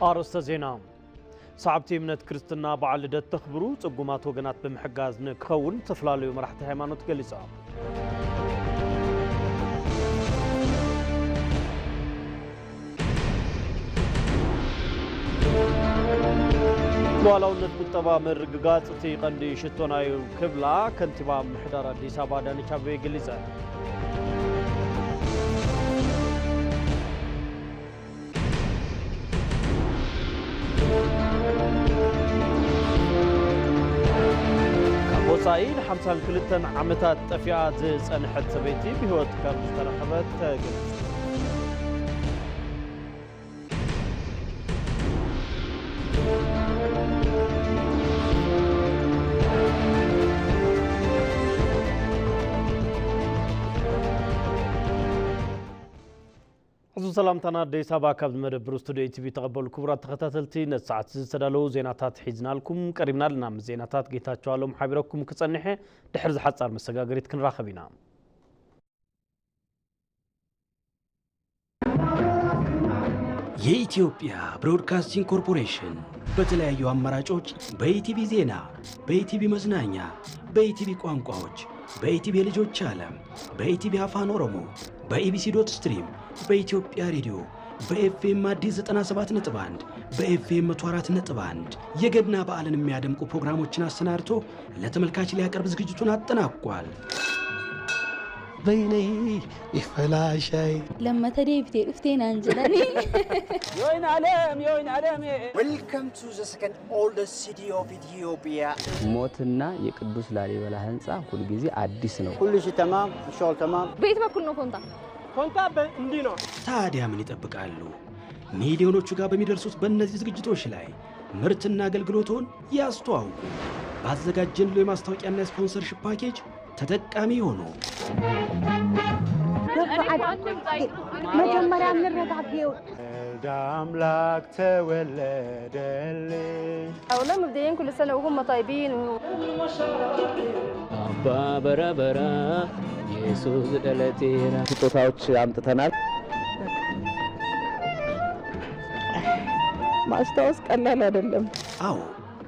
ኣርእስተ ዜና። ሰዓብቲ እምነት ክርስትና በዓል ልደት ተኽብሩ፣ ጽጉማት ወገናት ብምሕጋዝ ንክኸውን ዝተፈላለዩ መራሕቲ ሃይማኖት ገሊጾም። ሉዓላውነት ቁጠባ ምርግጋጽ እቲ ቀንዲ ሽቶና እዩ ክብላ ከንቲባ ምምሕዳር ኣዲስ ኣበባ ኣዳነች ኣቤቤ ገሊጸን። ካብ ወጻኢ ንሓምሳን ክልተን ዓመታት ጠፊኣ ዝጸንሐት ሰበይቲ ብህይወት ከም ዝተረኸበት ተገሊጹ። ሕዙ ሰላምታና ኣደይ ሳባ ካብ መደብር ስቱዲዮ ኢቲቪ ተቐበሉ። ክቡራት ተኸታተልቲ፣ ነቲ ሰዓት እዚ ዝተዳለዉ ዜናታት ሒዝናልኩም ቀሪብና ኣለና። ምስ ዜናታት ጌታቸው ኣሎም ሓቢረኩም ክጸንሐ፣ ድሕሪ ዝሓጻር መሰጋገሪት ክንራኸብ ኢና። የኢትዮጵያ ብሮድካስቲንግ ኮርፖሬሽን በተለያዩ አማራጮች በኢቲቪ ዜና፣ በኢቲቪ መዝናኛ፣ በኢቲቪ ቋንቋዎች፣ በኢቲቪ የልጆች ዓለም፣ በኢቲቪ አፋን ኦሮሞ፣ በኢቢሲ ዶት ስትሪም፣ በኢትዮጵያ ሬዲዮ፣ በኤፍኤም አዲስ ዘጠና ሰባት ነጥብ አንድ፣ በኤፍኤም መቶ አራት ነጥብ አንድ የገና በዓልን የሚያደምቁ ፕሮግራሞችን አሰናድቶ ለተመልካች ሊያቀርብ ዝግጅቱን አጠናቋል። በይነይ ይፈላሻይ ለመተ ደይ ብቴ ኡፍቴና እንጅለኒ። የወይን ዓለም፣ የወይን ዓለም። Welcome to the second oldest city of Ethiopia. ሞትና የቅዱስ ላሊበላ ህንፃ ሁልጊዜ አዲስ ነው። كل شيء تمام، الشغل تمام. በየት በኩል ነው ኮንታ? ኮንታ በ-፣ እንዲህ ነው። ታዲያ ምን ይጠብቃሉ? ሚሊዮኖቹ ጋር በሚደርሱት በእነዚህ ዝግጅቶች ላይ ምርትና አገልግሎቶን ያስተዋውቁ። ባዘጋጀንሎ የማስታወቂያና የስፖንሰርሺፕ ፓኬጅ ተጠቃሚ ይሆኑ። መጀመሪያ እንረጋግየው። ወልደ አምላክ ተወለደልን። أولاد مبدئيا كل سنة وهم طيبين. አባ በራ በራ ኢየሱስ ደለቴራ። ስጦታዎች አምጥተናል። ማስታወስ ቀላል አይደለም። አዎ፣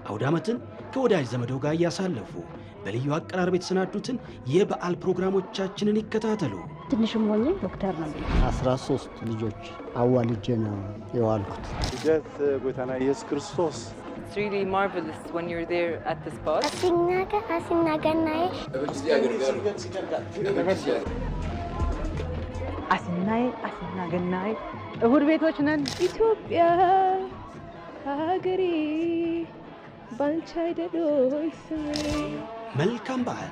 አውደ ዓመትን ከወዳጅ ዘመዶ ጋር እያሳለፉ በልዩ አቀራረብ የተሰናዱትን የበዓል ፕሮግራሞቻችንን ይከታተሉ። ትንሽም ሆኜ ዶክተር ነኝ። አስራ ሦስት ልጆች አዋልጄ ነው የዋልኩት። ልደት ጌታና ኢየሱስ ክርስቶስ። It's really marvelous when you're there at the spot. አሲናገ-፣ አሲናገናዬ። አሲናይ፣ አሲናገናይ። እሁድ ቤቶች ነን። ኢትዮጵያ ሀገሬ፣ ባንቺ አይደል ወይ ስሜ? መልካም በዓል።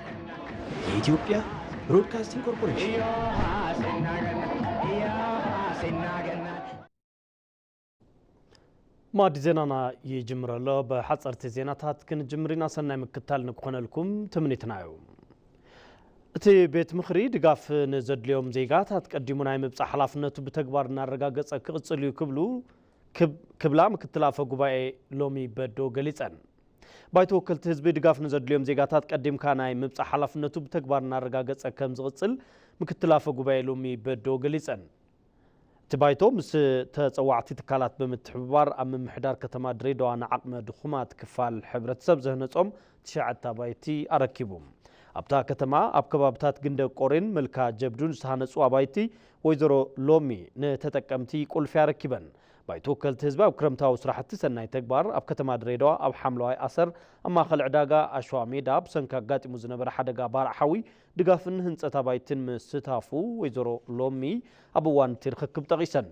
የኢትዮጵያ ብሮድካስቲንግ ኮርፖሬሽን። ማዕዲ ዜናና ይጅምር ኣሎ። ብሓፀርቲ ዜናታት ክንጅምር ኢና። ሰናይ ምክታል ንክኾነልኩም ትምኒትና እዩ። እቲ ቤት ምኽሪ ድጋፍ ንዘድልዮም ዜጋታት ቀዲሙ ናይ ምብፃሕ ሓላፍነቱ ብተግባር እናረጋገፀ ክቕፅል እዩ ክብሉ ክብ-፣ ክብላ ምክትል ኣፈ ጉባኤ ሎሚ በዶ ገሊጸን። ባይቶ ወከልቲ ህዝቢ ድጋፍ ንዘድልዮም ዜጋታት ቀዲምካ ናይ ምብጻሕ ሓላፍነቱ ብተግባር እናረጋገጸ ከም ዝቕጽል ምክትል ኣፈ ጉባኤ ሎሚ በዶ ገሊጸን። እቲ ባይቶ ምስ ተጸዋዕቲ ትካላት ብምትሕብባር ኣብ ምምሕዳር ከተማ ድሬዳዋ ንዓቕመ ድኹማት ክፋል ሕብረተሰብ ዘህነጾም ትሽዓተ ኣባይቲ ኣረኪቡ። ኣብታ ከተማ ኣብ ከባብታት ግንደ ቆሬን መልካ ጀብዱን ዝተሃነጹ ኣባይቲ ወይዘሮ ሎሚ ንተጠቀምቲ ቁልፊ ኣረኪበን። ባይቶ ወከልቲ ህዝቢ ኣብ ክረምታዊ ስራሕቲ ሰናይ ተግባር ኣብ ከተማ ድሬዳዋ ኣብ ሓምለዋይ ኣሰር ኣብ ማእኸል ዕዳጋ ኣሸዋ ሜዳ ብሰንኪ ኣጋጢሙ ዝነበረ ሓደጋ ባርዕ ሓዊ ድጋፍን ህንፀት ኣባይትን ምስታፉ ወይዘሮ ሎሚ ኣብ እዋን እቲ ርኽክብ ጠቒሰን።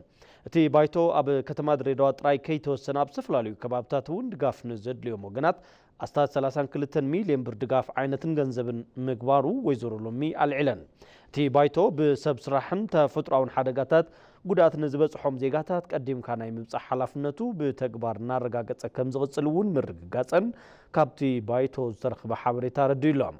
እቲ ባይቶ ኣብ ከተማ ድሬዳዋ ጥራይ ከይተወሰነ ኣብ ዝተፈላለዩ ከባብታት እውን ድጋፍ ንዘድልዮም ወገናት ኣስታት ሰላሳን ክልተን ሚልዮን ብር ድጋፍ ዓይነትን ገንዘብን ምግባሩ ወይዘሮ ሎሚ ኣልዒለን። እቲ ባይቶ ብሰብ ስራሕን ተፈጥሮኣውን ሓደጋታት ጉድኣት ንዝበፅሖም ዜጋታት ቀዲምካ ናይ ምብፃሕ ሓላፍነቱ ብተግባር እናረጋገፀ ከም ዝቕፅል እውን ምርግጋፀን ካብቲ ባይቶ ዝተረኽበ ሓበሬታ ኣረዲኡ ኣሎ።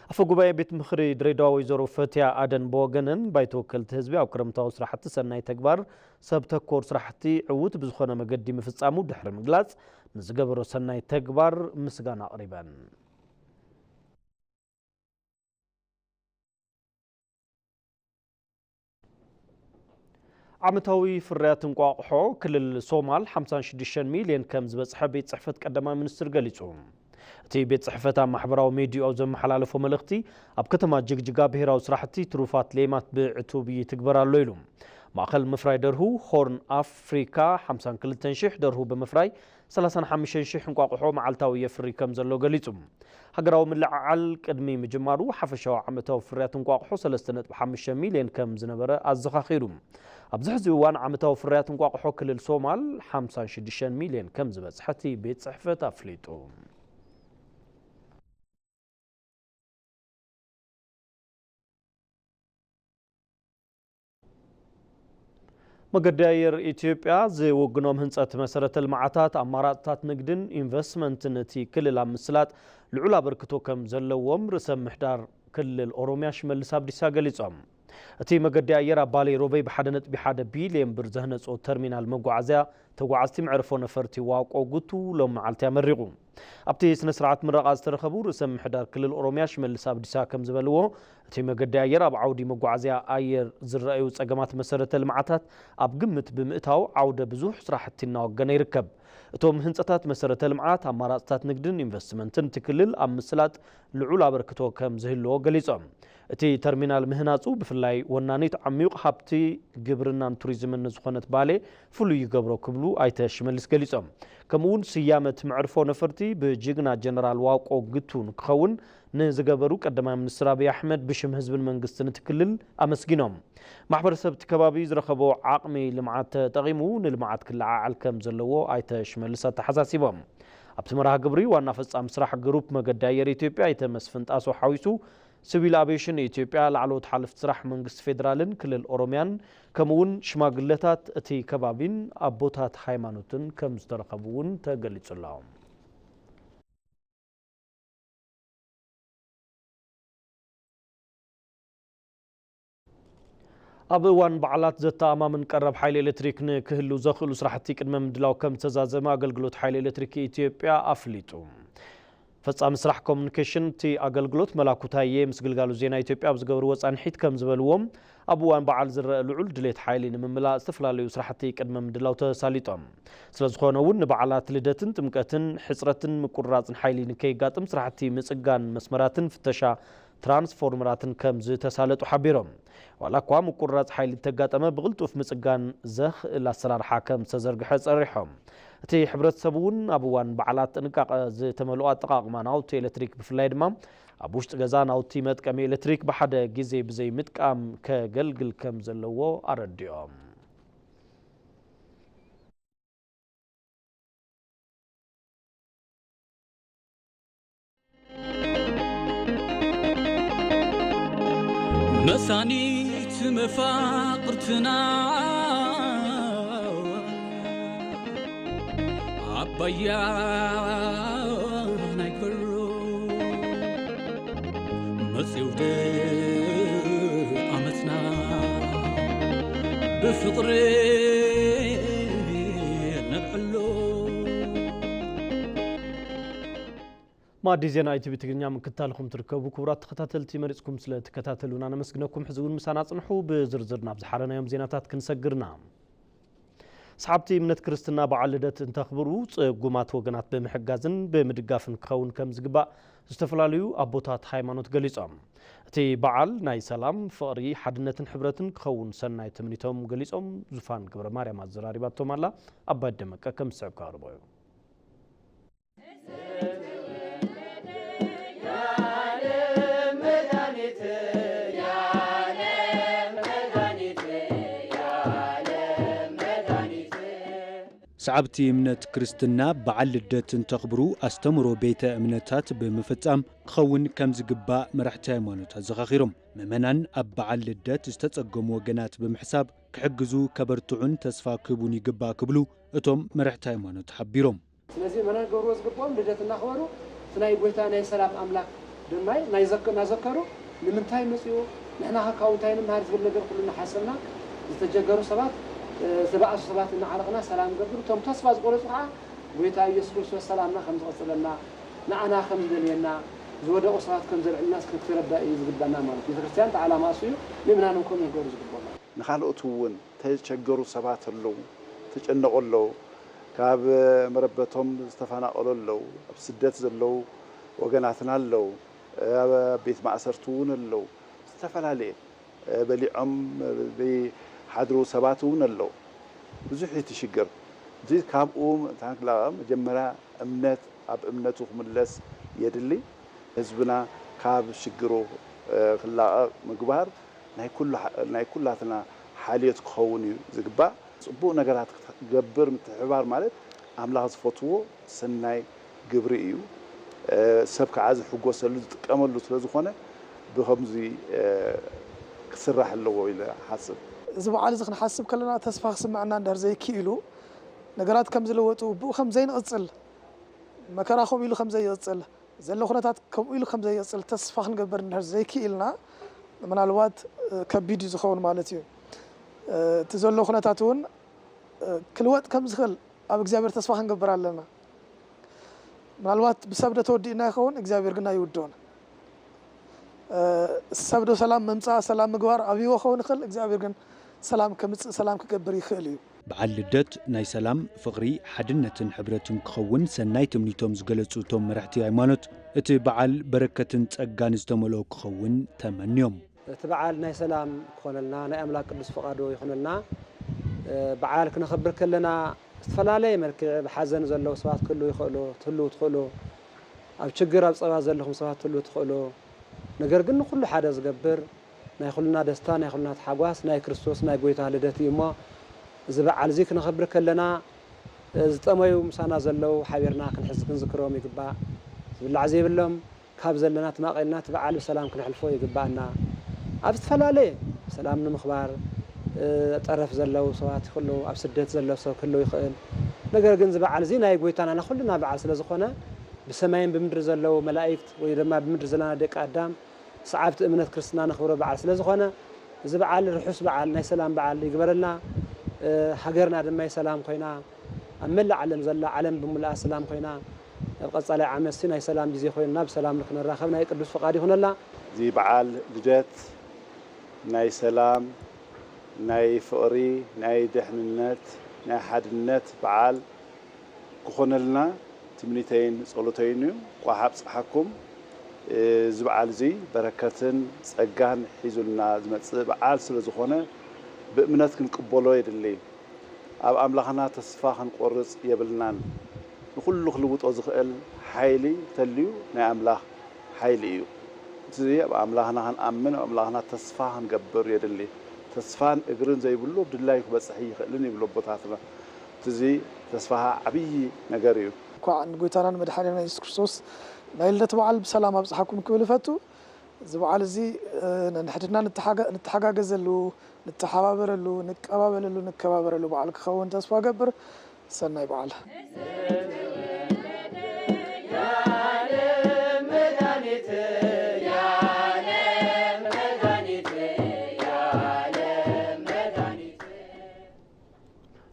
ኣፈ ጉባኤ ቤት ምኽሪ ድሬዳዋ ወይዘሮ ፈትያ ኣደን ብወገነን፣ ባይቶ ወከልቲ ህዝቢ ኣብ ክረምታዊ ስራሕቲ ሰናይ ተግባር ሰብ ተኮር ስራሕቲ ዕዉት ብዝኾነ መገዲ ምፍፃሙ ድሕሪ ምግላፅ፣ ንዝገበሮ ሰናይ ተግባር ምስጋና ኣቕሪበን። ዓመታዊ ፍርያት እንቋቑሖ ክልል ሶማል ሓምሳን ሽዱሽተን ሚልዮን ከም ዝበጽሐ ቤት ጽሕፈት ቀዳማይ ሚኒስትር ገሊጹ። እቲ ቤት ጽሕፈት ኣብ ማሕበራዊ ሚዲያኡ ዘመሓላለፎ መልእኽቲ፣ ኣብ ከተማ ጅግጅጋ ብሄራዊ ስራሕቲ ትሩፋት ሌማት ብዕቱብ ይትግበር ኣሎ ኢሉ። ማእኸል ምፍራይ ደርሁ ሆርን ኣፍሪካ ሓምሳን ክልተን ሽሕ ደርሁ ብምፍራይ ሰላሳን ሓሙሽተን ሽሕ እንቋቑሖ መዓልታዊ የፍሪ ከም ዘሎ ገሊጹ። ሃገራዊ ምልዕዓል ቅድሚ ምጅማሩ ሓፈሻዊ ዓመታዊ ፍርያት እንቋቑሖ ሰለስተ ነጥቢ ሓሙሽተ ሚልዮን ከም ዝነበረ ኣዘኻኺሩ። ኣብዚ ሕዚ እዋን ዓመታዊ ፍርያት እንቋቑሖ ክልል ሶማል ሓምሳን ሽዱሽተን ሚልዮን ከም ዝበጽሐ እቲ ቤት ጽሕፈት ኣፍሊጡ። መገዲ ኣየር ኢትዮጵያ ዝውግኖም ህንጸት መሰረተ ልምዓታት፣ ኣማራፅታት ንግድን ኢንቨስትመንትን እቲ ክልል ኣብ ምስላጥ ልዑል ኣበርክቶ ከም ዘለዎም ርእሰ ምሕዳር ክልል ኦሮሚያ ሽመልስ ኣብዲሳ ገሊጾም። እቲ መገዲ ኣየር ኣብ ባሌ ሮቤ ብሓደ ነጥቢ ሓደ ቢልዮን ብር ዘህነጾ ተርሚናል መጓዓዝያ ተጓዓዝቲ መዕርፎ ነፈርቲ ዋቆ ጉቱ ሎም መዓልቲ ኣመሪቑ። ኣብቲ ስነ ስርዓት ምረቓ ዝተረኸቡ ርእሰ ምሕዳር ክልል ኦሮሚያ ሽመልስ ኣብዲሳ ከም ዝበልዎ፣ እቲ መገዲ ኣየር ኣብ ዓውዲ መጓዓዝያ ኣየር ዝረኣዩ ጸገማት መሰረተ ልምዓታት ኣብ ግምት ብምእታው ዓውደ ብዙሕ ስራሕቲ እናወገነ ይርከብ። እቶም ህንጸታት መሰረተ ልምዓት፣ ኣማራፅታት ንግድን ኢንቨስትመንትን እቲ ክልል ኣብ ምስላጥ ልዑል ኣበርክቶ ከም ዝህልዎ ገሊጾም። እቲ ተርሚናል ምህናጹ ብፍላይ ወናኒት ዓሚዩቕ ሃብቲ ግብርናን ቱሪዝምን ንዝኾነት ባሌ ፍሉይ ይገብሮ ክብሉ ኣይተ ሽመልስ ገሊጾም። ከምኡ እውን ስያመ እቲ መዕርፎ ነፈርቲ ብጅግና ጀነራል ዋቆ ግቱ ንክኸውን ንዝገበሩ ቀዳማይ ሚኒስትር ኣብይ ኣሕመድ ብሽም ህዝብን መንግስትን እቲ ክልል ኣመስጊኖም። ማሕበረሰብ እቲ ከባቢ ዝረኸቦ ዓቕሚ ልምዓት ተጠቒሙ ንልምዓት ክለዓዓል ከም ዘለዎ ኣይተ ሽመልስ ኣተሓሳሲቦም። ኣብቲ መርሃ ግብሪ ዋና ፈጻሚ ስራሕ ግሩፕ መገዲ ኣየር ኢትዮጵያ ኣይተ መስፍን ጣሰው ሓዊሱ ሲቪል ኣቪዬሽን ኢትዮጵያ፣ ላዕለዎት ሓለፍቲ ስራሕ መንግስቲ ፌዴራልን ክልል ኦሮሚያን፣ ከምኡ እውን ሽማግለታት እቲ ከባቢን ኣቦታት ሃይማኖትን ከም ዝተረኸቡ እውን ተገሊጹ ኣሎ። ኣብ እዋን በዓላት ዘተኣማምን ቀረብ ሓይሊ ኤሌክትሪክ ንክህሉ ዘኽእሉ ስራሕቲ ቅድመ ምድላው ከም ዝተዛዘመ ኣገልግሎት ሓይሊ ኤሌክትሪክ ኢትዮጵያ ኣፍሊጡ። ፈጻሚ ስራሕ ኮሙኒኬሽን እቲ ኣገልግሎት መላኩ ታዬ ምስ ግልጋሎት ዜና ኢትዮጵያ ኣብ ዝገበርዎ ጻንሒት ከም ዝበልዎ፣ ኣብ እዋን በዓል ዝረአ ልዑል ድሌት ሓይሊ ንምምላእ ዝተፈላለዩ ስራሕቲ ቅድመ ምድላው ተሳሊጦም። ስለዝኾነ እውን ንበዓላት ልደትን ጥምቀትን ሕጽረትን ምቁርራጽን ሓይሊ ንከይጋጥም ስራሕቲ ምጽጋን መስመራትን ፍተሻ ትራንስፎርመራትን ከም ዝተሳለጡ ሓቢሮም። ዋላ እኳ ምቁርራጽ ሓይሊ እንተጋጠመ ብቕልጡፍ ምጽጋን ዘኽእል ኣሰራርሓ ከም ዝተዘርግሐ ጸሪሖም። እቲ ሕብረተሰብ እውን ኣብ እዋን በዓላት ጥንቃቐ ዝተመልኦ ኣጠቓቕማ ናውቲ ኤሌክትሪክ፣ ብፍላይ ድማ ኣብ ውሽጢ ገዛ ናውቲ መጥቀሚ ኤሌክትሪክ ብሓደ ግዜ ብዘይ ምጥቃም ከገልግል ከም ዘለዎ ኣረዲኦም። መሳኒት መፋቕርትና ኣባያ ናይ ከሎ መጺው ዓመትና ብፍቕሪ ነብዕሎ። ማዕዲ ዜና ኢቲቪ ትግርኛ ምክትታልኹም ትርከቡ ክቡራት ተኸታተልቲ፣ መሪጽኩም ስለ ትከታተሉና ነመስግነኩም። ሕዚ እውን ምሳና ጽንሑ። ብዝርዝር ናብ ዝሓረናዮም ዜናታት ክንሰግርና። ሰዓብቲ እምነት ክርስትና በዓል ልደት እንተኽብሩ ጽጉማት ወገናት ብምሕጋዝን ብምድጋፍን ክኸውን ከም ዝግባእ ዝተፈላለዩ ኣቦታት ሃይማኖት ገሊጾም። እቲ በዓል ናይ ሰላም፣ ፍቕሪ፣ ሓድነትን ሕብረትን ክኸውን ሰናይ ትምኒቶም ገሊጾም። ዙፋን ገብረ ማርያም ኣዘራሪባቶም ኣላ። ኣባይ ደመቀ ከም ዝስዕብ ከቕርቦ እዩ። ሰዓብቲ እምነት ክርስትና በዓል ልደት እንተኽብሩ ኣስተምሮ ቤተ እምነታት ብምፍጻም ክኸውን ከም ዝግባእ መራሕቲ ሃይማኖት ኣዘኻኺሮም። ምእመናን ኣብ በዓል ልደት ዝተጸገሙ ወገናት ብምሕሳብ ክሕግዙ ከበርትዑን ተስፋ ክህቡን ይግባእ ክብሉ እቶም መራሕቲ ሃይማኖት ሓቢሮም። ስለዚ መናን ክገብርዎ ዝግብኦም ልደት እናኽበሩ እቲ ናይ ጎይታ ናይ ሰላም ኣምላክ ድማ ናይ ዘክ- እናዘከሩ ንምንታይ መፅኡ ንሕና ከ ካብኡ እንታይ ንምሃር ዝብል ነገር ኩሉ እናሓሰብና ዝተጀገሩ ሰባት ዝተባእሱ ሰባት እናዓረቕና ሰላም ንገብር። እቶም ተስፋ ዝቆረፁ ከዓ ጎይታ ኢየሱስ ክርስቶስ ሰላምና ከም ዝቐፅለና ንዓና ከም ዝደልየና ዝወደቑ ሰባት ከም ዘልዕልና ክንትረዳ እዩ ዝግባና ማለት ቤተክርስትያን እቲ ዓላማ እሱ እዩ። ምእምናን እውን ከምኡ ክገብሩ ዝግብኦም። ንኻልኦት እውን ተቸገሩ ሰባት ኣለዉ፣ ተጨነቑ ኣለዉ፣ ካብ መረበቶም ዝተፈናቐሉ ኣለዉ፣ ኣብ ስደት ዘለዉ ወገናትና ኣለዉ፣ ኣብ ቤት ማእሰርቲ እውን ኣለዉ። ዝተፈላለየ በሊዖም ዘይሓድሩ ሰባት እውን ኣለዉ። ብዙሕ እዩ እቲ ሽግር። እዚ ካብኡ ምእንታን ክላቐቕ መጀመርያ እምነት ኣብ እምነቱ ክምለስ የድሊ። ህዝብና ካብ ሽግሩ ክላቐቕ ምግባር ናይ ኩሉ ናይ ኩላትና ሓልዮት ክኸውን እዩ ዝግባእ። ጽቡቕ ነገራት ክትገብር ምትሕብባር ማለት ኣምላኽ ዝፈትዎ ሰናይ ግብሪ እዩ። ሰብ ከዓ ዝሕጎሰሉ ዝጥቀመሉ ስለ ዝኾነ ብኸምዚ ክስራሕ ኣለዎ ኢለ እሓስብ። እዚ በዓል እዚ ክንሓስብ ከለና ተስፋ ክስምዐና እንድሕር ዘይክኢሉ፣ ነገራት ከም ዝለወጡ፣ ብኡ ከም ዘይንቕጽል፣ መከራ ከምኡ ኢሉ ከም ዘይቕጽል፣ ዘሎ ኩነታት ከምኡ ኢሉ ከም ዘይቕጽል ተስፋ ክንገብር እንድሕር ዘይክኢልና፣ ምናልባት ከቢድ እዩ ዝኸውን ማለት እዩ። እቲ ዘሎ ኩነታት እውን ክልወጥ ከም ዝኽእል ኣብ እግዚኣብሔር ተስፋ ክንገብር ኣለና። ምናልባት ብሰብ ዶ ተወዲእና ይኸውን፣ እግዚኣብሔር ግን ኣይውድኦን። ሰብ ዶ ሰላም ምምጻእ፣ ሰላም ምግባር ኣብይዎ ክኸውን ይኽእል፣ እግዚኣብሔር ግን ሰላም ከምጽእ፣ ሰላም ክገብር ይኽእል እዩ። በዓል ልደት ናይ ሰላም፣ ፍቕሪ፣ ሓድነትን ሕብረትን ክኸውን ሰናይ ትምኒቶም ዝገለጹ እቶም መራሕቲ ሃይማኖት፣ እቲ በዓል በረከትን ጸጋን ዝተመልኦ ክኸውን ተመንዮም። እቲ በዓል ናይ ሰላም ክኾነልና ናይ ኣምላኽ ቅዱስ ፍቓዱ ይኹነልና። በዓል ክነኽብር ከለና ዝተፈላለየ መልክዕ ብሓዘን ዘለዉ ሰባት ክህልዉ ይኽእሉ፣ ትህልዉ ትኽእሉ፣ ኣብ ችግር ኣብ ጸባ ዘለኹም ሰባት ትህልዉ ትኽእሉ። ነገር ግን ንኹሉ ሓደ ዝገብር ናይ ኩልና ደስታ ናይ ኩልና ተሓጓስ ናይ ክርስቶስ ናይ ጎይታ ልደት እዩ እሞ እዚ በዓል እዚ ክነኽብር ከለና ዝጠመዩ ምሳና ዘለዉ ሓቢርና ክንሕዝ ክንዝክሮም ይግባእ። ዝብላዕ ዘይብሎም ካብ ዘለና ትማቐልና እቲ በዓል ብሰላም ክነሕልፎ ይግባኣና። ኣብ ዝተፈላለየ ሰላም ንምኽባር ጠረፍ ዘለዉ ሰባት ይኽእሉ፣ ኣብ ስደት ዘሎ ሰብ ክህልው ይኽእል። ነገር ግን እዚ በዓል እዚ ናይ ጎይታና ናይ ኩልና በዓል ስለ ዝኾነ ብሰማይን ብምድሪ ዘለዉ መላእክት ወይ ድማ ብምድሪ ዘለና ደቂ ኣዳም ሰዓብቲ እምነት ክርስትና ነኽብሮ በዓል ስለ ዝኾነ እዚ በዓል ርሑስ በዓል ናይ ሰላም በዓል ይግበረልና። ሃገርና ድማ ሰላም ኮይና ኣብ መላእ ዓለም ዘላ ዓለም ብምልኣ ሰላም ኮይና ኣብ ቀጻላይ ዓመትሲ ናይ ሰላም ግዜ ኮይንና ብሰላም ንክንራኸብ ናይ ቅዱስ ፍቓድ ይኹነልና። እዚ በዓል ልደት ናይ ሰላም፣ ናይ ፍቕሪ፣ ናይ ድሕንነት፣ ናይ ሓድነት በዓል ክኾነልና ትምኒተይን ጸሎተይን እዩ። እንቋዕ ኣብጽሓኩም። እዚ በዓል እዚ በረከትን ጸጋን ሒዙልና ዝመጽእ በዓል ስለ ዝኾነ ብእምነት ክንቅበሎ የድሊ። ኣብ ኣምላኽና ተስፋ ክንቆርጽ የብልናን። ንኹሉ ክልውጦ ዝኽእል ሓይሊ ተልዩ ናይ ኣምላኽ ሓይሊ እዩ። እቲ ኣብ ኣምላኽና ክንኣምን ኣብ ኣምላኽና ተስፋ ክንገብር የድሊ። ተስፋን እግርን ዘይብሉ ኣብ ድላዩ ክበጽሕ ይኽእልን ይብሉ ኣቦታትና። እቲ እዚ ተስፋኻ ዓብዪ ነገር እዩ። እንኳዕ ንጎይታና ንመድሓኒና የሱስ ክርስቶስ ናይ ልደት በዓል ብሰላም ኣብፅሓኩም ክብል እፈቱ። እዚ በዓል እዚ ነንሕድና ንተሓጋገዘሉ፣ ንተሓባበረሉ፣ ንቀባበለሉ፣ ንከባበረሉ በዓል ክኸውን ተስፋ ገብር። ሰናይ በዓል።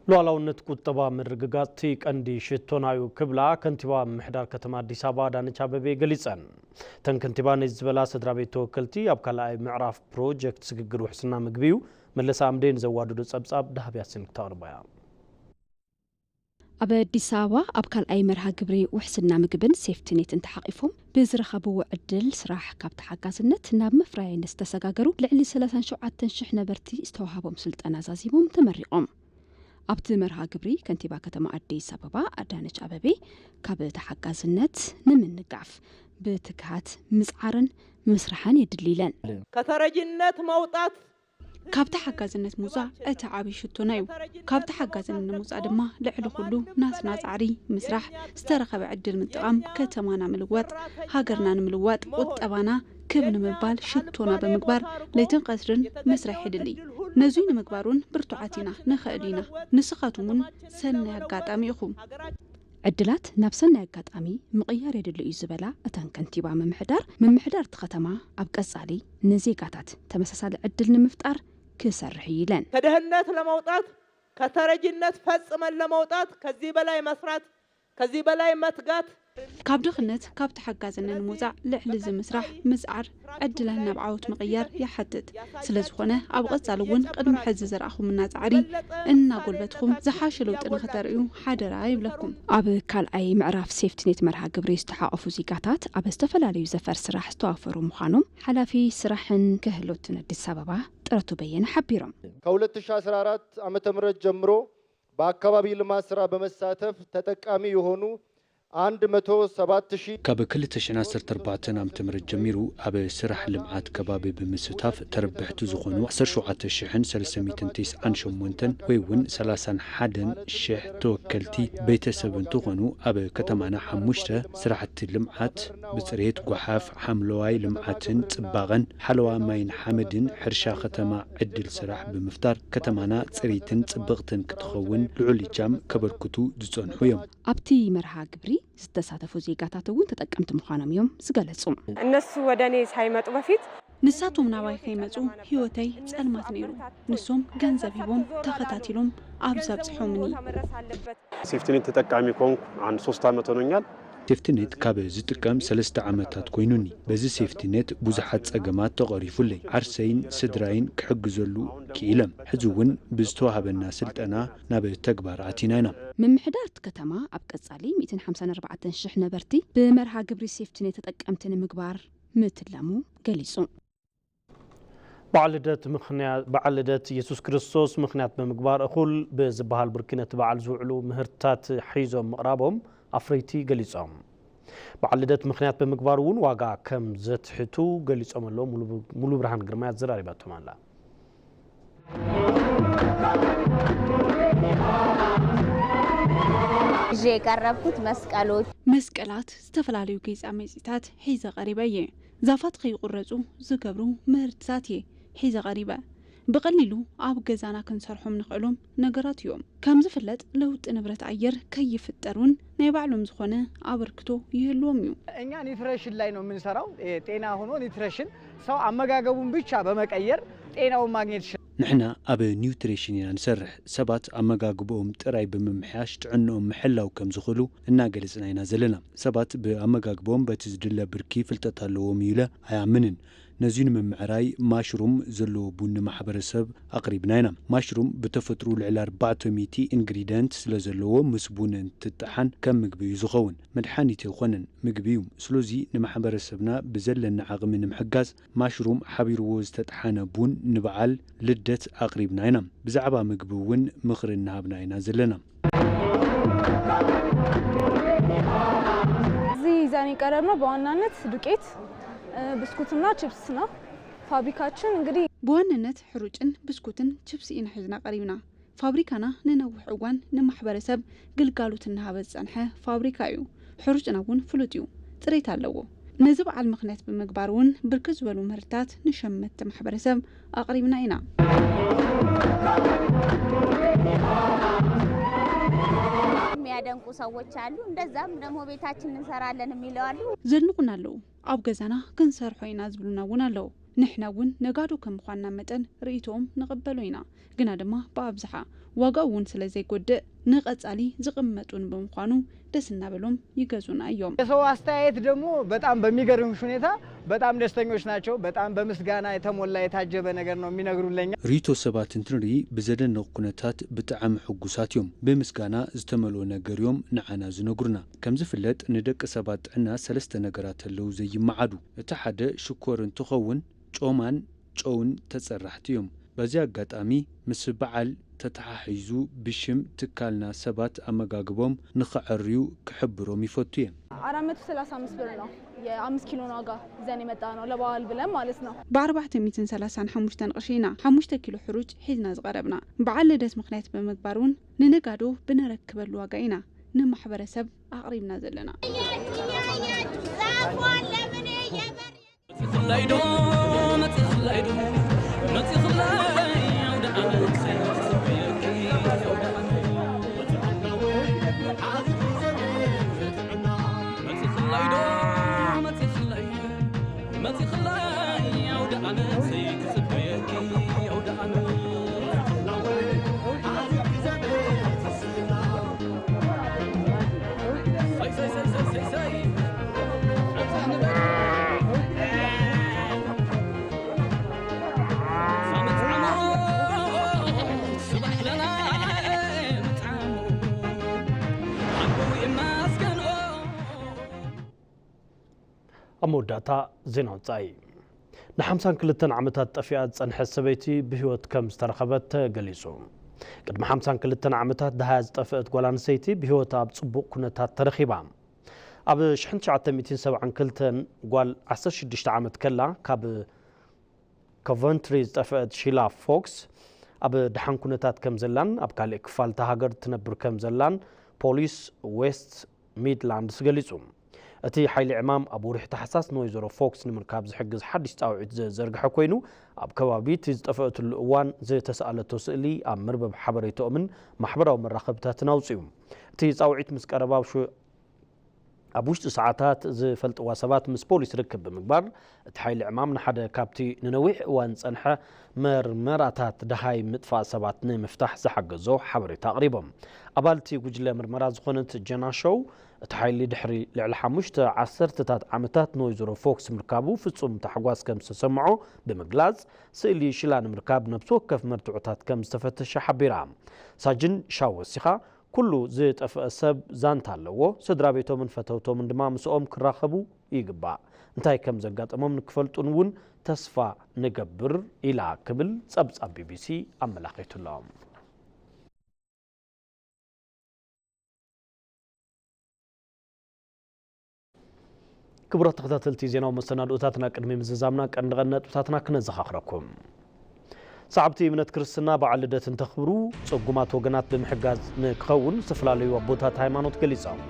ሉዓላውነት ቁጠባ ምርግጋጽ እቲ ቀንዲ ሽቶና እዩ ክብላ ከንቲባ ምምሕዳር ከተማ ኣዲስ ኣበባ ኣዳነች ኣበቤ ገሊጸን። እተን ከንቲባ ነዚ ዝበላ ስድራ ቤት ተወከልቲ ኣብ ካልኣይ ምዕራፍ ፕሮጀክት ስግግር ውሕስና ምግቢ እዩ። መለሳ ኣምዴ ንዘዋደዶ ጸብጻብ ዳህብ ያሲን ክተቕርባ እያ። ኣብ ኣዲስ ኣበባ ኣብ ካልኣይ መርሃ ግብሪ ውሕስና ምግብን ሴፍቲኔትን ተሓቒፎም ብዝረኸብዎ ዕድል ስራሕ ካብ ተሓጋዝነት ናብ መፍረያይነት ዝተሰጋገሩ ልዕሊ ሰላሳን ሸውዓተን ሽሕ ነበርቲ ዝተዋሃቦም ስልጠና ዛዚሞም ተመሪቖም። ኣብቲ መርሃ ግብሪ ከንቲባ ከተማ ኣዲስ ኣበባ ኣዳነች ኣበቤ ካብ ተሓጋዝነት ንምንጋፍ ብትግሃት ምጽዓርን ምስራሕን የድሊ ኢለን። ከተረጅነት መውጣት ካብ ተሓጋዝነት ምውፃእ እቲ ዓብዪ ሽቶና እዩ። ካብ ተሓጋዝነት ንምውፃእ ድማ ልዕሊ ኩሉ ናትና ፃዕሪ ምስራሕ፣ ዝተረኸበ ዕድል ምጥቓም፣ ከተማና ምልዋጥ፣ ሃገርና ንምልዋጥ፣ ቁጠባና ክብ ንምባል ሽቶና ብምግባር ለይትን ቀትርን ምስራሕ የድሊ። ነዙይ ንምግባር እውን ብርቱዓት ኢና፣ ንኽእል ኢና። ንስኻትም እውን ሰናይ ኣጋጣሚ ኢኹም። ዕድላት ናብ ሰናይ ኣጋጣሚ ምቕያር የድሊ እዩ ዝበላ እተን ከንቲባ ምምሕዳር፣ ምምሕዳር እቲ ከተማ ኣብ ቀፃሊ ንዜጋታት ተመሳሳሊ ዕድል ንምፍጣር ክሰርሕ እዩ ኢለን። ከድህነት ለመውጣት ከተረጂነት ፈጽመን ለመውጣት ከዚህ በላይ መስራት ከዚህ በላይ መትጋት ካብ ድኽነት ካብ ተሓጋዝነ ንምውፃእ ልዕሊ እዚ ምስራሕ ምፅዓር ዕድለን ናብ ዓወት ምቕያር ይሓትት። ስለ ዝኾነ ኣብ ቐፃሊ እውን ቅድሚ ሕዚ ዘርኣኹምና ፃዕሪ እናጎልበትኹም ዝሓሸ ለውጢ ንኽተርእዩ ሓደራ ይብለኩም። ኣብ ካልኣይ ምዕራፍ ሴፍትኔት መርሃ ግብሪ ዝተሓቐፉ ዜጋታት ኣብ ዝተፈላለዩ ዘፈር ስራሕ ዝተዋፈሩ ምዃኖም ሓላፊ ስራሕን ክህሎትን ኣዲስ ኣበባ ጥረቱ በየነ ሓቢሮም። ከ2014 ዓመተ ምህረት ጀምሮ በአካባቢ ልማት ስራ በመሳተፍ ተጠቃሚ የሆኑ አንድ መቶ ሰባት ሺህ ካብ ክልተ ሽሕን ዓሰርተ ኣርባዕተን ዓመተ ምህረት ጀሚሩ ኣብ ስራሕ ልምዓት ከባቢ ብምስታፍ ተረብሕቲ ዝኾኑ ዓሰርተ ሸውዓተ ሽሕን ሰለስተ ሚእትን ተስዓን ሸሞንተን ወይ እውን ሰላሳን ሓደን ሽሕ ተወከልቲ ቤተሰብ እንትኾኑ ኣብ ከተማና ሓሙሽተ ስራሕቲ ልምዓት ብፅሬት ጓሓፍ ሓምለዋይ ልምዓትን ፅባቐን ሓለዋ ማይን ሓመድን ሕርሻ ከተማ ዕድል ስራሕ ብምፍጣር ከተማና ፅሪትን ፅብቕትን ክትኸውን ልዑል እጃም ከበርክቱ ዝፀንሑ እዮም። ኣብቲ መርሃ ግብሪ ዝተሳተፉ ዜጋታት እውን ተጠቀምቲ ምዃኖም እዮም ዝገለጹ። እነሱ ወደ እኔ ሳይመጡ በፊት ንሳቶም ናባይ ከይመጹ ህይወተይ ጸልማት ነይሩ። ንሶም ገንዘብ ሂቦም ተኸታቲሎም ኣብዚ ኣብጽሖምኒ። ሴፍቲኔት ተጠቃሚ ከሆንኩ አንድ ሶስት ዓመት ሆኖኛል። ሴፍቲኔት ካብ ዝጥቀም ሰለስተ ዓመታት ኮይኑኒ። በዚ ሴፍቲኔት ብዙሓት ጸገማት ተቐሪፉለይ። ዓርሰይን ስድራይን ክሕግዘሉ ክኢለ። ሕዚ እውን ብዝተዋህበና ስልጠና ናብ ተግባር ኣቲና ኢና። ምምሕዳር እቲ ከተማ ኣብ ቀጻሊ ሚእትን ሓምሳን ኣርባዕተን ሽሕ ነበርቲ ብመርሃ ግብሪ ሴፍቲኔት ተጠቀምቲ ንምግባር ምትላሙ ገሊጹ። በዓል ልደት ምኽንያት በዓል ልደት ኢየሱስ ክርስቶስ ምኽንያት ብምግባር እኹል ብዝበሃል ብርኪ ነቲ በዓል ዝውዕሉ ምህርትታት ሒዞም ምቕራቦም ኣፍረይቲ ገሊጾም። በዓል ልደት ምኽንያት ብምግባር እውን ዋጋ ከም ዘትሕቱ ገሊጾም ኣለዉ። ሙሉ ብርሃን ግርማ ኣዘራሪባቶም ኣላ። ይዤ የቀረብኩት መስቀሎች መስቀላት፣ ዝተፈላለዩ ጌፃ መፂታት ሒዘ ቀሪበ እየ። ዛፋት ከይቁረፁ ዝገብሩ ምህርትታት እየ ሒዘ ቀሪበ። ብቐሊሉ ኣብ ገዛና ክንሰርሖም ንኽእሎም ነገራት እዮም። ከም ዝፍለጥ ለውጢ ንብረት ኣየር ከይፍጠር እውን ናይ ባዕሎም ዝኾነ ኣበርክቶ ይህልዎም እዩ። እኛ ኒትረሽን ላይ ነው የምንሰራው። ጤና ሆኖ ኒትረሽን ሰው አመጋገቡን ብቻ በመቀየር ጤናውን ማግኘት ይችላል። ንሕና ኣብ ኒውትሬሽን ኢና ንሰርሕ። ሰባት ኣመጋግብኦም ጥራይ ብምምሕያሽ ጥዕንኦም ምሕላው ከም ዝኽእሉ እናገለጽና ኢና ዘለና። ሰባት ብኣመጋግብኦም በቲ ዝድለ ብርኪ ፍልጠት ኣለዎም እዩ ኢለ ኣይኣምንን። ነዚ ንምምዕራይ ማሽሩም ዘለዎ ቡን ንማሕበረሰብ ኣቕሪብና ኢና። ማሽሩም ብተፈጥሩ ልዕሊ ኣርባዕተ ሚእቲ ኢንግሪደንት ስለ ዘለዎ ምስ ቡን እንትጠሓን ከም ምግቢ እዩ ዝኸውን። መድሓኒት ኣይኮነን፣ ምግቢ እዩ። ስለዚ ንማሕበረሰብና ብዘለና ዓቕሚ ንምሕጋዝ ማሽሩም ሓቢርዎ ዝተጠሓነ ቡን ንበዓል ልደት ኣቕሪብና ኢና። ብዛዕባ ምግቢ እውን ምኽሪ እናሃብና ኢና ዘለና። እዚ ይዘን የቀረብነው በዋናነት ዱቄት፣ ብስኩትና ችፕስ ነው። ፋብሪካችን እንግዲህ ብዋንነት ሕሩጭን ብስኩትን ችፕስ ኢና ሒዝና ቀሪብና። ፋብሪካና ንነዊሕ እዋን ንማሕበረሰብ ግልጋሎት እናሃበ ዝጸንሐ ፋብሪካ እዩ። ሕሩጭና እውን ፍሉጥ እዩ፣ ጽሬት ኣለዎ። ነዚ በዓል ምኽንያት ብምግባር እውን ብርክት ዝበሉ ምህርትታት ንሸመትቲ ማሕበረሰብ ኣቕሪብና ኢና። የሚያደንቁ ሰዎች አሉ። እንደዛም ደግሞ ቤታችን እንሰራለን የሚለው አሉ። ዘድንቑና ኣለዉ። ኣብ ገዛና ክንሰርሖ ኢና ዝብሉና እውን ኣለዉ። ንሕና እውን ነጋዶ ከም ምዃንና መጠን ርእይቶኦም ንቕበሎ ኢና። ግና ድማ ብኣብዝሓ ዋጋኡ እውን ስለ ዘይጎድእ ንቐጻሊ ዝቕመጡን ብምዃኑ ደስ እናበሎም ይገዙና እዮም። የሰው አስተያየት ደግሞ በጣም በሚገርምሽ ሁኔታ በጣም ደስተኞች ናቸው። በጣም በምስጋና የተሞላ የታጀበ ነገር ነው የሚነግሩን ለኛ። ርእይቶ ሰባት እንትንርኢ ብዘደንቕ ኩነታት ብጣዕሚ ሕጉሳት እዮም። ብምስጋና ዝተመልኦ ነገር እዮም ንዓና ዝነግሩና። ከም ዝፍለጥ ንደቂ ሰባት ጥዕና ሰለስተ ነገራት ኣለዉ ዘይመዓዱ። እቲ ሓደ ሽኮር እንትኸውን ጮማን ጨውን ተፀራሕቲ እዮም። በዚ ኣጋጣሚ ምስ በዓል ተተሓሒዙ ብሽም ትካልና ሰባት ኣመጋግቦም ንኸዐርዩ ክሕብሮም ይፈቱ እየ። አራት መቶ ሰላሳ አምስት ብር ነው የአምስት ኪሎን ዋጋ ይዘን የመጣነው ለበዓል ብለን ማለት ነው። ብኣርባዕተ ሚእትን ሰላሳን ሓሙሽተን ቅርሺ ኢና ሓሙሽተ ኪሎ ሕሩጭ ሒዝና ዝቐረብና። በዓል ልደት ምኽንያት ብምግባር እውን ንነጋዶ ብነረክበሉ ዋጋ ኢና ንማሕበረሰብ ኣቕሪብና ዘለና። ኣብ መወዳእታ ዜና ወጻኢ። ንሓምሳን ክልተን ዓመታት ጠፊኣ ዝጸንሐት ሰበይቲ ብህይወት ከም ዝተረኸበት ተገሊጹ። ቅድሚ ሓምሳን ክልተን ዓመታት ደሃያ ዝጠፍአት ጓል ኣንስተይቲ ብህይወት ኣብ ጽቡቕ ኩነታት ተረኺባ። ኣብ ሽሕን ትሽዓተ ሚእትን ሰብዓን ክልተን ጓል ዓሰርተ ሽዱሽተ ዓመት ከላ ካብ ኮቨንትሪ ዝጠፍአት ሺላ ፎክስ ኣብ ደሓን ኩነታት ከም ዘላን ኣብ ካልእ ክፋል እታ ሃገር ትነብር ከም ዘላን ፖሊስ ዌስት ሚድላንድስ ገሊጹ። እቲ ሓይሊ ዕማም ኣብ ወርሒ ታሕሳስ ንወይዘሮ ፎክስ ንምርካብ ዝሕግዝ ሓድሽ ጻውዒት ዘዘርግሐ ኮይኑ፣ ኣብ ከባቢ እቲ ዝጠፍአትሉ እዋን ዝተሰኣለቶ ስእሊ ኣብ መርበብ ሓበሬታኦምን ማሕበራዊ መራኸብታትን ኣውጺኡ። እቲ ጻውዒት ምስ ቀረባ ኣብ ሹ-፣ ኣብ ውሽጢ ሰዓታት ዝፈልጥዋ ሰባት ምስ ፖሊስ ርክብ ብምግባር፣ እቲ ሓይሊ ዕማም ንሓደ ካብቲ ንነዊሕ እዋን ዝጸንሐ መርመራታት ደሃይ ምጥፋእ ሰባት ንምፍታሕ ዝሓገዞ ሓበሬታ ኣቕሪቦም። ኣባል እቲ ጉጅለ ምርመራ ዝኾነት ጀና ሾው፣ እቲ ሓይሊ ድሕሪ ልዕሊ ሓሙሽተ ዓሰርተታት ዓመታት ንወይዘሮ ፎክስ ምርካቡ ፍጹም ታሕጓስ ከም ዝተሰምዖ ብምግላጽ፣ ስእሊ ሽላ ንምርካብ ነፍሲ ወከፍ መርትዖታት ከም ዝተፈተሸ ሓቢራ። ሳጅን ሻው ወሲኻ፣ ኩሉ ዝጠፍአ ሰብ ዛንታ ኣለዎ፣ ስድራ ቤቶምን ፈተውቶምን ድማ ምስኦም ክራኸቡ ይግባእ። እንታይ ከም ዘጋጠሞም ንክፈልጡን እውን ተስፋ ንገብር ኢላ ክብል ጸብጻብ ቢቢሲ ኣመላኺቱ ኣሎ። ክቡራት ተኸታተልቲ ዜናዊ መሰናድኦታትና፣ ቅድሚ ምዝዛምና ቀንዲ ቀንዲ ነጥብታትና ክነዘኻኽረኩም። ሰዓብቲ እምነት ክርስትና በዓል ልደት እንተኽብሩ፣ ጽጉማት ወገናት ብምሕጋዝ ንክኸውን ዝተፈላለዩ ኣቦታት ሃይማኖት ገሊጾም።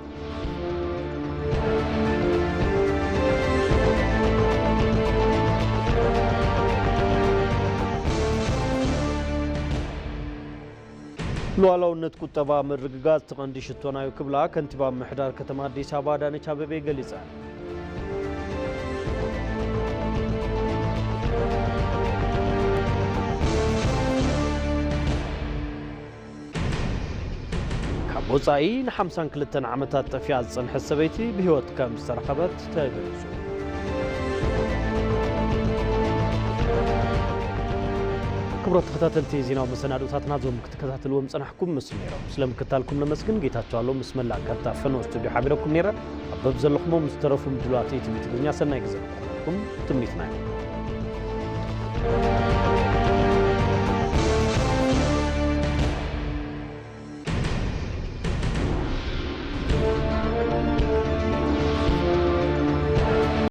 ሉዓላውነት ቁጠባ ምርግጋጽ እቲ ቀንዲ ሽቶና'ዩ ክብላ ከንቲባ ምምሕዳር ከተማ ኣዲስ ኣበባ ኣዳነች ኣቤቤ ገሊጸን። ካብ ወጻኢ ንሓምሳን ክልተን ዓመታት ጠፊኣ ዝጸንሐት ሰበይቲ ብህይወት ከም ዝተረኸበት ተገሊጹ። ክቡራት ተኸታተልቲ ዜናዊ መሰናዶታትና፣ እዞም ክትከታተልዎም ጸናሕኩም ምስሉ ነይሮም። ስለ ምክታልኩም ነመስግን። ጌታቸው ኣሎ ምስ መላእ ጋንታ ፈኖ ስቱዲዮ ሓቢረኩም ነይረ። ኣብ በብ ዘለኹሞ ምስ ተረፉ ምድላዋት ኢቲቪ ትግርኛ ሰናይ ግዜ ንክኾነልኩም ትምኒትና እዩ።